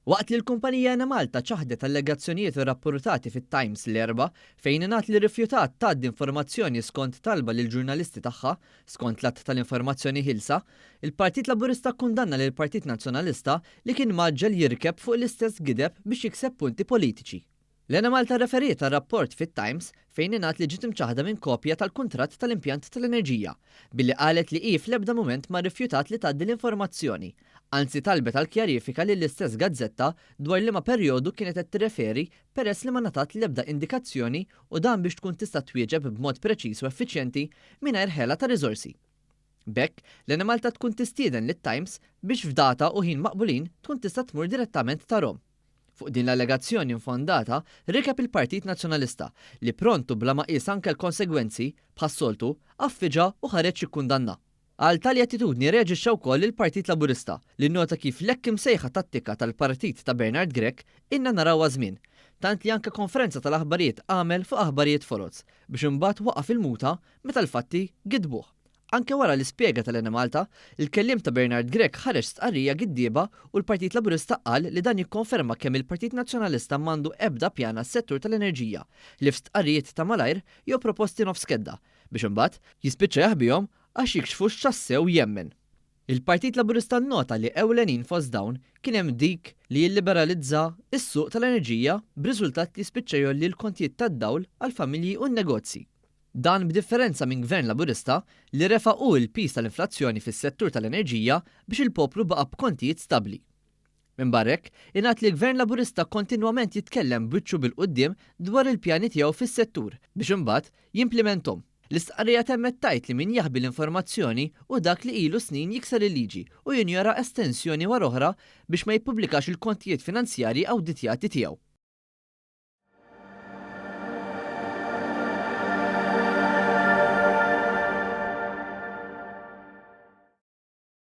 Waqt li l-kumpanija Enemalta ċaħdet allegazzjonijiet irrappurtati fit-Times l-Erbgħa fejn ingħad li rrifjutat tgħaddi informazzjoni skont talba lill-ġurnalisti tagħha skont l-Att tal-Informazzjoni Ħielsa, il-Partit Laburista kkundanna lill-Partit Nazzjonalista li kien mgħaġġel jirkeb fuq l-istess gideb biex jikseb punti politiċi. L-Enemalta rreferiet għal rapport fit-Times fejn ingħad li ġiet imċaħħda minn kopja tal-kuntratt tal-impjant tal-enerġija, billi qalet li hi fl-ebda mument ma rrifjutat li tgħaddi l-informazzjoni, anzi talbet għal kjarifika lill-istess gazzetta dwar liema perjodu kienet qed tirreferi peress li ma ngħatat l-ebda indikazzjoni u dan biex tkun tista' twieġeb b'mod preċiż u effiċjenti mingħajr ħela ta' riżorsi. B'hekk, l-Enemalta tkun tistieden lit-Times biex f'data u ħin maqbulin tkun tista' tmur direttament tarhom. Fuq din l-allegazzjoni infondata rikeb il-Partit Nazzjonalista li pront u bla ma qies anke l-konsegwenzi, bħas-soltu, għaffiġha u ħareġ jikkundanna. Għal tali attitudni rreaġixxa wkoll il-Partit Laburista li nnota kif l-hekk imsejħa tattika tal-partit ta' Bernard Grech ilna narawha żmien, tant li anke konferenza tal-aħbarijiet għamel fuq aħbarijiet foloz biex imbagħad waqa' fil-muta meta l-fatti gidbuh. Anke wara l-ispjega tal-Enemalta, il-kelliem ta' Bernard Grech ħareġ stqarrija giddieba u l-Partit Laburista qal li dan jikkonferma kemm il-Partit Nazzjonalista m'għandu ebda pjan għas-settur tal-enerġija, ħlief stqarrijiet ta' malajr jew proposti nofs kedda, biex imbagħad jispiċċa jaħbihom għax jikxfu x'tassew jemmen. Il-Partit Laburista nnota li ewlenin fost dawn kien hemm dik li jilliberalizza s-suq tal-enerġija b'riżultat li jispiċċa jgħolli l-kontijiet tad-dawl għall-familji u n-negozji. Dan b'differenza minn Gvern Laburista li refa' hu l-piż tal-inflazzjoni fis-settur tal-enerġija biex il-poplu baqa' b'kontijiet stabbli. Minbarra hekk, ingħad li l-Gvern Laburista kontinwament jitkellem b'wiċċu bil-quddiem dwar il-pjani tiegħu fis-settur biex imbagħad jimplimenthom. L-istqarrija temmet tgħid li min jaħbi l-informazzjoni hu dak li ilu snin jikser il-liġi u jinjora estensjoni wara oħra biex ma jippubblikax il-kontijiet finanzjarji awditjati tiegħu.